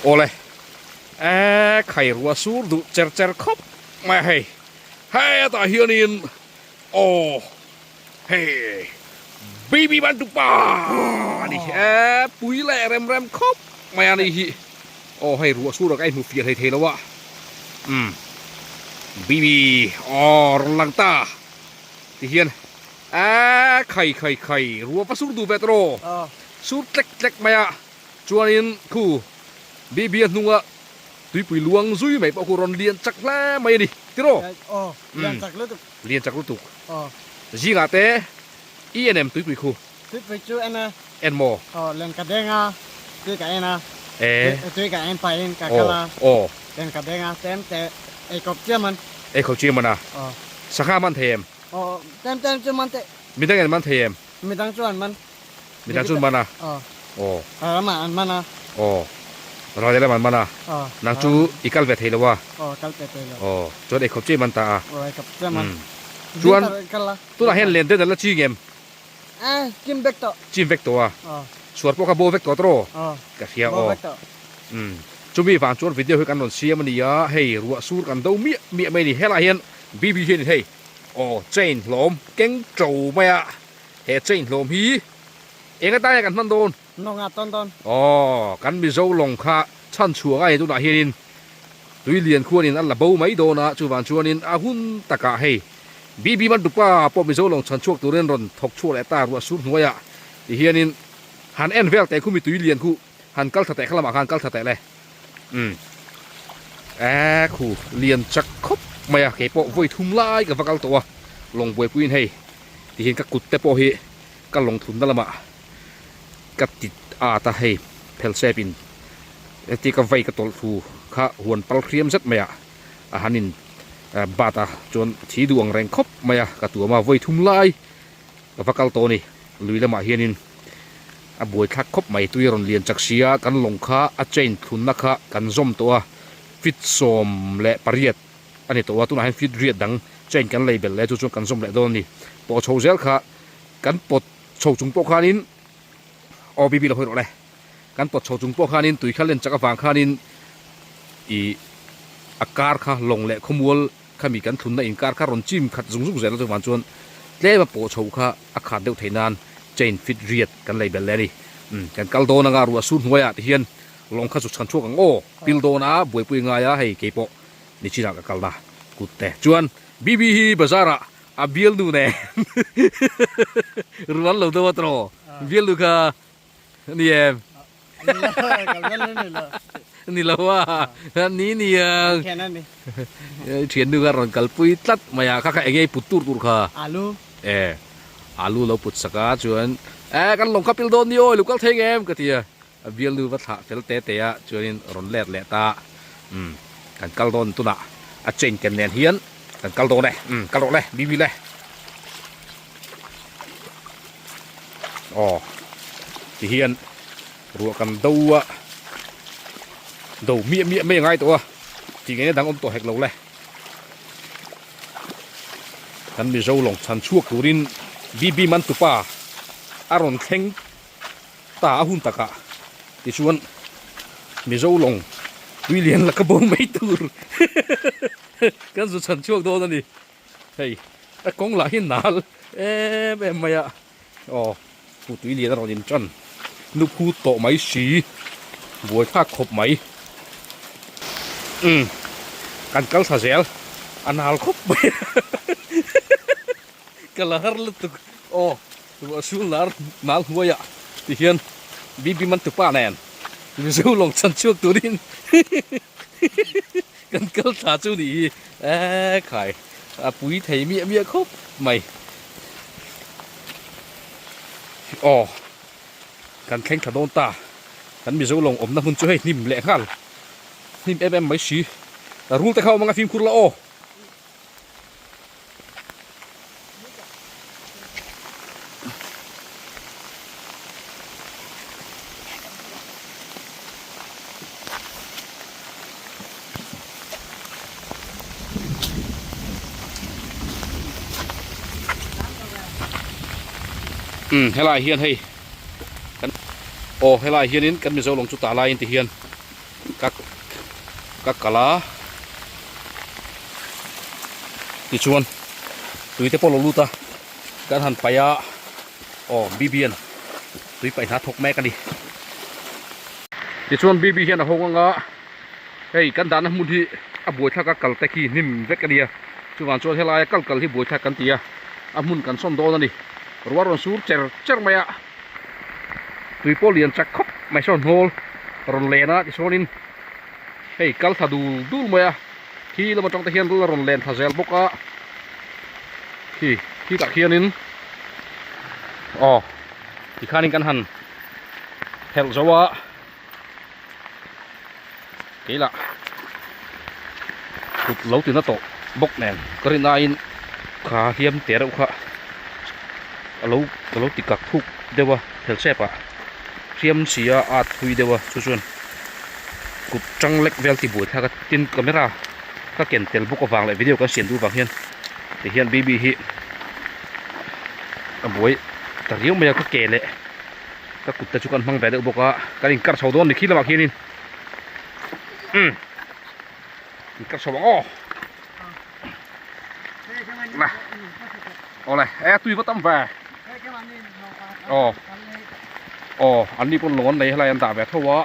Awle e khai rua sur duh cher cher khawp mai a hei hetah hianin aw hei baby man tupa a ni e pui leh rem rem khawp mai a ni hi aw hei ruah sur ah ka inhmu fiah hlei thei lo a umm baby aw rawn lang ta tihian e khai khai khai ruah va sur duh ve tawh aw sur tlek tlek mai a. Chuanin khu Bibia hnunga tuipui luang zui mai pawh khu rawn lian chak hle mai a ni, tiraw? Aw, lian chak lutuk. Lian chak lutuk. Aw. Zingah te i en em tuipui khu? Tuipui chu en a. En maw? Aw, len ka deng a, tui ka en a. E. Tui ka en pahin ka kal a. Aw. Len ka deng a, tlem te ei kawp chiam an. Ei kawp chiam an a. Aw. Sangha man thei em? Aw, tlem tlem chu man teh. Midang en man thei em? Midang chu an man. Midang chu an man a. Aw. Aw. Ral lamah an man a. Aw. Ral leh lamah an man a. Aw. Nang chu i kal ve thei lo a. Aw, kal ve thei lo. Aw, chuan eikhawp chiah i man ta a. Aw, eikhawp chiah man. Chuan, Kal la. tunah hian len den an la ching em? Eh, chim vek tawh. Chim vek tawh a. Aw. Suar pawh kha bo vek tawh tawh. Aw. Ka hria aw. Bo vek tawh. Umm. Chumi vang chuan video hi kan rawn siam a ni a, hei ruah sur kan do miah miah mai a ni. Helaiah hian BB hianin hei aw chain hlawm keng to mai a. He chain hlawm hi eng atan nge kan hman dawn? Lawng ah tawn dawn. Aw, kan Mizo lawng kha chhan chhuah a ni tunah hianin tui lian khuanin a la bo mai dawn a, chuvang chuanin a hun takah hei BB Mantupa pawh Mizo lawng chhan chhuak turin rawn thawk chhuak leh ta ruah sur hnuaiah ti hianin han en vel teh khu mi tui lian khu han kal tha teh kha lamah khan kal tha teh le. Umm e khu lian chak khawp mai a, keipawh vawi thum lai ka va kal tawh a, lawng buaipuiin hei. Tihian ka kut te pawh hi ka lawng thunna lamah ka ti at a, hei phel sep in heti ka vei ka tawlh thu kha huan pal hriam zet mai ah a han in bat a, chuan thi duh ang reng khawp mai a ka tuam a, vawi thum lai ka va kal tawh a ni, lui lamah hianin a buai thlak khawp mai, tui a rawn lian chak si a, kan lawng kha a chain thlunna kha kan zawm tawh a, feet 18. A ni tawh a, tunah hian feet riat dang chain kan lei belh leh chu chuan kan zawm leh dawn a ni. Pawh chho zel kha kan pawt chho chung pawh khanin aw bibi lo hawi rawh le, kan pawt chho chung pawh khanin tui kha len chak avang khanin ih a kar kha lawng leh khawmual khami kan thlunna inkar kha rawn chim khat zung zung zel a chuvang chuan tlema pawh chho kha a khat deuh theih nan chain feet riat kan lei belh leh a ni. Umm kan kal dawn anga ruah sur hnuaiah ti hian lawng kha chu chhan chhuak ang aw pil dawn a buaipui ngai a hei keipawh Nichinah ka kalna kut te chuan BB hi bazar ah a bialnu nen rual lo deuh a tawh bialnu kha ni em ni lo a ni ni ang thiannu kha rawn kalpui tlat mai a kha kha enge i put tur tur kha alu e alu lo put sak a chuan e kan lawng kha pil dawn ni aw i lo kal thei ngem ka ti a. A bialnu va thlah fel te te a chuanin rawn let leh ta umm kan kal dawn tunah a chain ken nen hian kan kal dawn e umm kal rawh le bibi le aw ti hian ruah kan do a do miah miah mai a ngai tawh a tih ngei na dang awm tawh hek lo le kan mizo lawng chhan chhuak turin bibi man tupa a rawn thleng. Ta a hun takah tichuan Mizo lawng tui lian la ka bo mai tur kan zu chhan chhuak dawn a ni. Hei a kawng lah hi nal em em mai a, aw pu tui lian a rawn in tan nu phut tawh mai si buai thlak khawp mai. Umm kan kal thla zel a nal khawp mai ka la har lutuk aw. Ruah sul lar nal hnuaiah ti hian BB Mantupa nen Mizo lawng chhan chhuak turin kan kal thla chu nih hi e khai a pui thei miah miah khawp mai. Aw kan thleng thla dawn ta kan Mizo lawng awmna hmun chu hei hnim leh nghal hnim em em mai si rul te kha awm anga fimkhur la aw. Umm helai hian hei kan aw helai hianin kan mizo lawng chu tah laiin ti hian. Ka ka kal a tichuan tui te pawh a lo lut a kan han paih a aw BB an tui paih hna thawk mek a ni. Tichuan BB hian a hawng anga hei kan dahna hmun hi a buaithlak a kal te khi hnim vek a nia chuvang chuan helaia kal kal hi buaithlak kan ti a a hmun kan sawn dawn a ni ruah rawn sur cher cher mai a. Tui pawh lian chak khawp mai sawn hnawl rawn len a tichuanin hei kal thla dul dul mai a khi lam atang te hian la rawn len thla zel bawk a khi khitah khianin aw tikhanin kan han phelh zo a keilah kut lo tina tawh bawk nen ka rin aiin kha hliam te reuh kha a lo ka lo ti kak thuk deuh a phel chep ah hriam si a at thui deuh a chu chuan kut tang lek vel ti buai thlak a tin camera ka ken tel bawk avang leh video kan siam duh avang hian tihian B B hi a buai ta riau mai a ka ke leh. Ka kut te chu kan hmang ve deuh bawk a, kan inkar chho dawn ni khi lamah khianin umm inkar chho ang aw la awle e tui va tam ve aw aw an ni pawn lawng an nei helai an dah ve tho a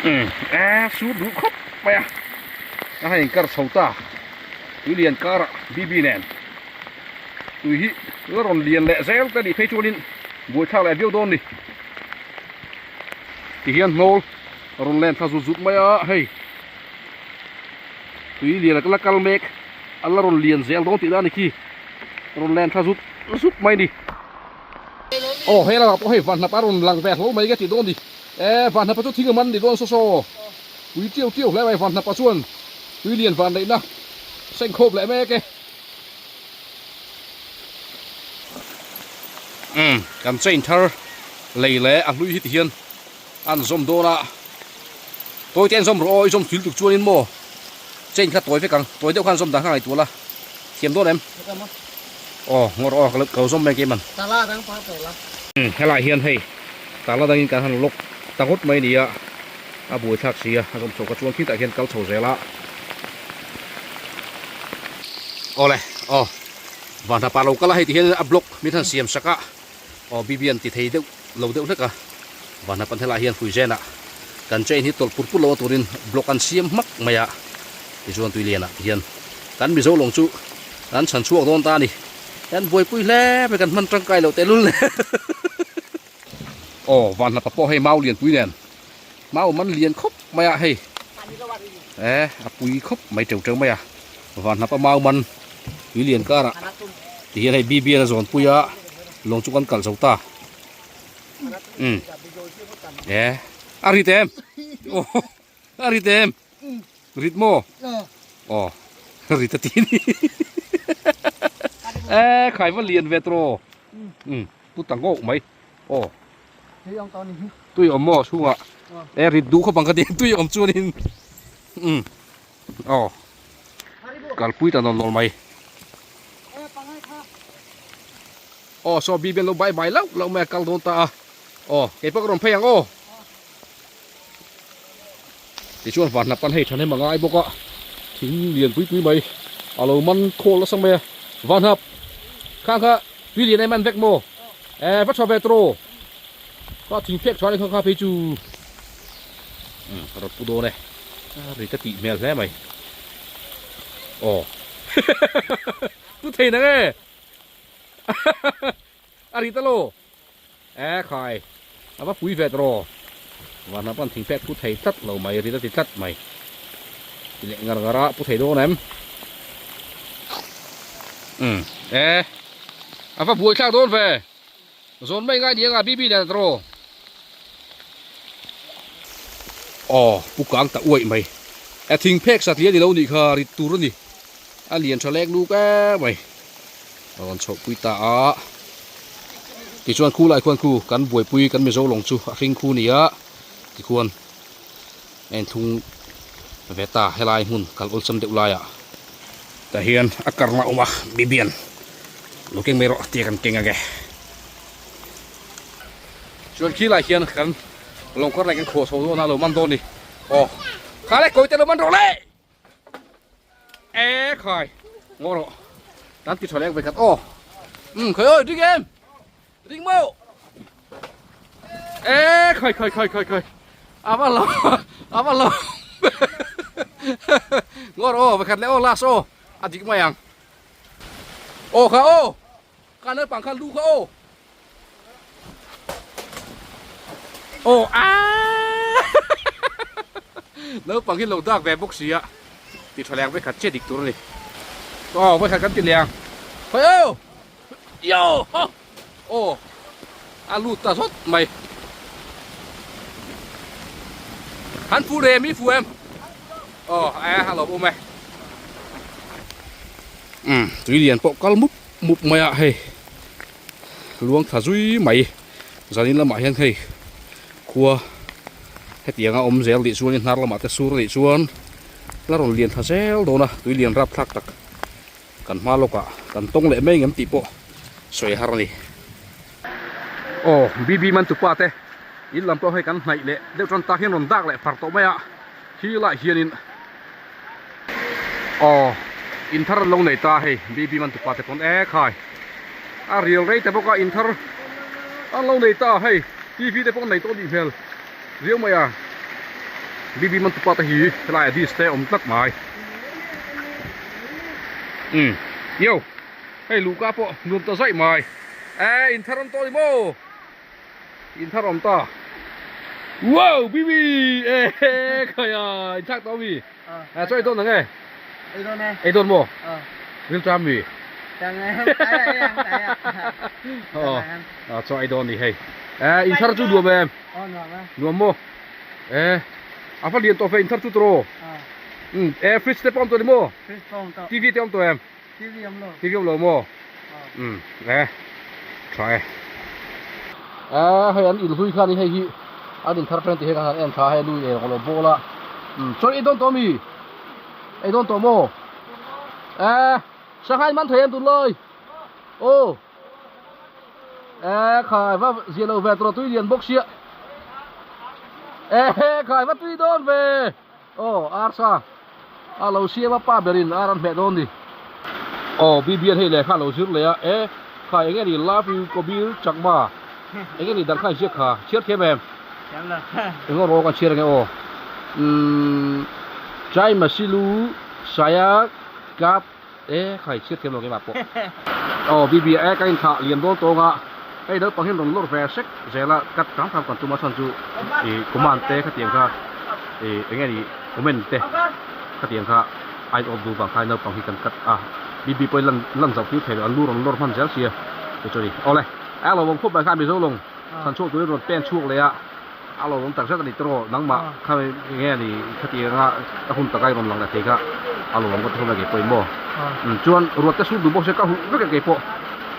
umm e sur duh khawp mai a a han inkar chho ta tui lian karah B B nen. Tui hi la rawn lian leh zel te nih phei chuanin buaithlak leh viau dawn ni. Tihian hnawl a rawn len thla zut zut mai a, hei tui lian a la kal mek a la rawn lian zel dawn tih na a ni khi a rawn len thla zut zut mai ni. Aw he lamah pawh hei vanhnap a rawn lang ve hlauh mai ka tih dawn ni. E vanhnapa chu thing a man ni dawn saw saw pui tiau tiau hle mai vanhnapa chuan tui lian van neihna sengkhawp leh mek e. Umm kan chain thar lei leh a hlui hi ti hian an zawm dawn a tawi te an zawm rawh aw i zawm thil tuk chuanin maw chain kha tawi vek ang tawi deuh khan zawm dan kha ngaihtuah la thiam dawn em aw ngawr aw ka lo zawm mai keimah umm helai hian hei tala dangin kan han lock ta ngawt mai a ni a a buaithlak si a a zawm chho ka chuan khitah khian kal chho zel a. Awle aw vanhnapa lo kal a hei ti hian a block min han siam sak a aw B B an ti thei deuh lo deuh hlek a vanhnapa helai hian hrui zen ah kan chain hi tawlh pur pur lo a turin block an siam hmak mai a tichuan tui lian ah ti hian kan Mizo lawng chu kan chhan chhuak dawn ta a ni kan buaipui hle mai kan hman tangkai loh tehlul nen aw vanhnapa pawh hei mau lianpui nen. Mau man lian khawp mai a hei e a pui khawp mai teuh teuh mai a vanhnap a mau man tui lian karah ti hian hei B B an a zawn pui a lawng chu kan kalh zo ta umm e a rit em aw a rit em rit maw aw rit a ti a ni e khai va lian ve tawh umm pu ta ngawk mai aw. Tui awm maw chhungah e rit duh khawp ang ka ti tui awm chuanin umm aw kalpui ta nawn nawn mai aw saw bibian lo bye bye lauh lauh mai a kal dawn ta a aw kei pawh ka rawn phei ang aw tichuan vanhnap an hei thahnem a ngai bawk a thing lian pui pui mai a lo man khawl nasa mai a vanhnap khang kha tui lian em an vek maw e va tha ve tawh kha thing phek tha kha kha phei chu umm ka rawn pu dawn e ri ka tih hmel hle mai aw pu thei nang e a ri ta lo. E khai, a va pui vet rawh. Vanah pawn thingpek pu thei tlat lo mai, rit a ti tlat mai. Ti leh ngar ngar a, pu thei dawn em? Umm, e, a va buaithlak dawn ve. Zawn mai ngai ni anga B B nen at rawh. Aw, pu kang ta uaih mai. E thingphek satliah a ni lo nih kha, rit tur a ni. A lian tha lek luk em mai. A rawn chhoh pui ta a tichuan khu lai khuan khu kan buaipui kan mizo lawng chu a hring khu ni a tikhuan a inthlung ve ta helai hmun kal awlsam deuh laiah tah hian a karna a awm a bibian lo keng mai rawh tia kan keng ange chuan khilai hian kan. Lawng kawr leh kan khuah chho dawn a lo man dawn ni. Aw kha le kawi te lo man rawh le. E khai ngaw rawh. Kan ti tha leng ve khat aw. Um khai oi ring em. Ring mo. E khai khai khai khai khai. Ava lo ava lo. Ngaw rawh aw ve khat le aw last aw. A dik mai ang. Aw kha aw. Ka naupang kha lu kha aw. Aw aaa. Naupang hi lo dak ve bawk si a. Ti tha leng vekhat che dik tur a ni. Aw vekhat kan ti leng. Hawi aw. Yo ho. Aw. A lut ta zawt mai. Han fu re mi fu em. Aw a a lo awm e. Umm tui lian pawh kal mup mup mai a hei luang thla zui mai zanin lamah hian hei khua hetiang a awm zel tih chuan hnar lamah te sur anih chuan la rawn lian thla zel dawn a tui lian rapthlak tak kan hma lawkah kan tawng leh mai ngem tih pawh sawi har a ni. Aw BB man tupa te in lam pawh hei kan hnaih leh deuh tan tak hian rawn dak leh far tawh mai a khi lai hianin Aw in thar an lo nei ta hei BB man tupa te pawn e khai a rial rei ta bawk a in thar an lo nei ta hei TV te pawh an nei tawh a nih hmel riau mai a BB man tupa te hi helai ah dish te a awm tlat mai umm yo hei luhka pawh nuam ta zaih mai e in thar an tawh a ni maw. In thar awm ta. Wow bibi e khaia in thlak tawh mi. A chaw ei dawn ang e. Ei dawn e. Ei dawn maw? Ril ṭam mi. Ṭam e. Ai ai ang ai a. Aw a chaw ei dawn ni hei. E in thar chu nuam em? Aw nuam e. Nuam maw? E a va lian tawh ve in thar chu tawh. Um e fridge te pawh awm tawh ni maw? Fridge pawh awm tawh. TV te awm tawh em? TV awm lo. TV awm lo maw? Umm e tha e. A hei an inhlui kha ni hei hi an inthar ṭan tih hei kan han en thla hei lui eng lo bawl a umm chuan ei dawn tawh mi ei dawn tawh maw e Shanghai man thei em tun lai aw e khai va zia lo ve tawh tui lian bawk sia e khai va tui dawn ve. Aw arsa a lo siam a pa berin ar an hmeh dawn ni. Aw BBN hei lehkha a lo zir leh a e kha enge ni love you Kobir Chakma enge ni dang kha inziak kha chhiar thiam em? Thiam lo. Eng aw kan chhiar ange aw umm Chai Masilu Saya Kap e kha i chhiar thiam lo keimah pawh. Aw BB e ka inthlah liam dawn tawng a hei naupang hian rawn lawr ve sek zel a cut hrang hrang kan tum a chhan chu ih command te khatiang kha ih eng nge ni comment te khatiang kha a in awp duh vang khan naupang hi kan cut a BB pawh hi lan lan zauh tir thei lo an lu rawn lawr hman zel sia ti chu a ni awle a lo awm khawp mai kha Mizo lawng chhan chhuak turin rawn pen chhuak leh a. A lo awm tak zet a ni tawh nangmah kha enge a ni khatiang a a hun taka i rawn lang leh thei kha a lo awm ka ti khawp mai kei pawh in maw chuan ruat te sur duh bawk se ka huh vek e kei pawh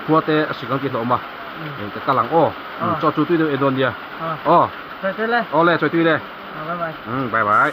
khua te a sik ang tih hlauh awm a ka kal ang aw chaw chu tui deuh e dawn nia aw Chawi tui le aw le chawi tui le bye bye bye bye.